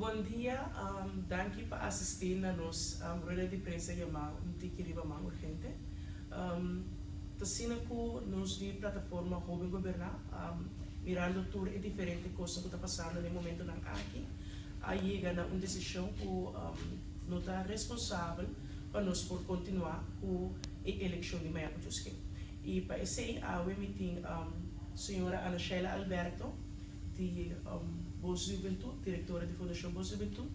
Bon dia, danki pa asistí na nos rueda di prensa yamá Un Tiki Riba Man Urgente. Ta asina ku nos di Plataforma Hóben Goberná, mirando tur e diferente kosnan ku ta pasando na e momentonan aki, a yega na un desishon ku no ta responsabel pa nos por kontinuá ku e elekshon di maña ku Dios ke. I pa esei awe mi tin señora Ana Sheila Alberto di Bos di Hubentut, direktora di Fundashon Bos di Hubentut,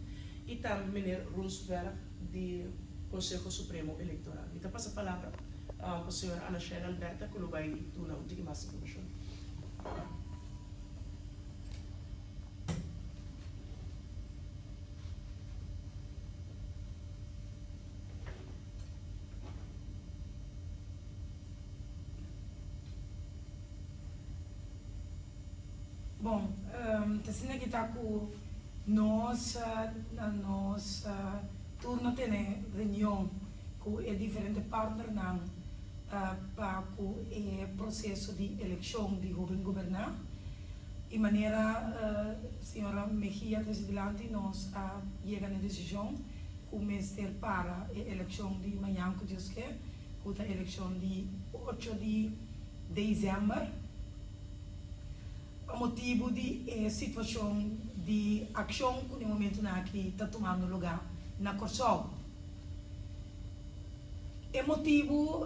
i tambe meneer Roosberg di Konseho Supremo Elektoral. Mi ta pasa palabra pa señora Ana Sheila Alberta ku lo bai duna un tiki mas informashon. Bon, ta asina ki ta ku nos na nos turno tene reunion ku e diferente partnernan pa ku e proseso di elekshon di Hoben Goberná. I manera señora Mejia trese dilanti nos a yega na e desishon ku mester para e elekshon di mañan ku Dios ke, ku ta elekshon di ocho di desèmber, pa motibu di e situashon di akshon ku na e momentunan aki ta tumando lugá na Kòrsou. E motibu.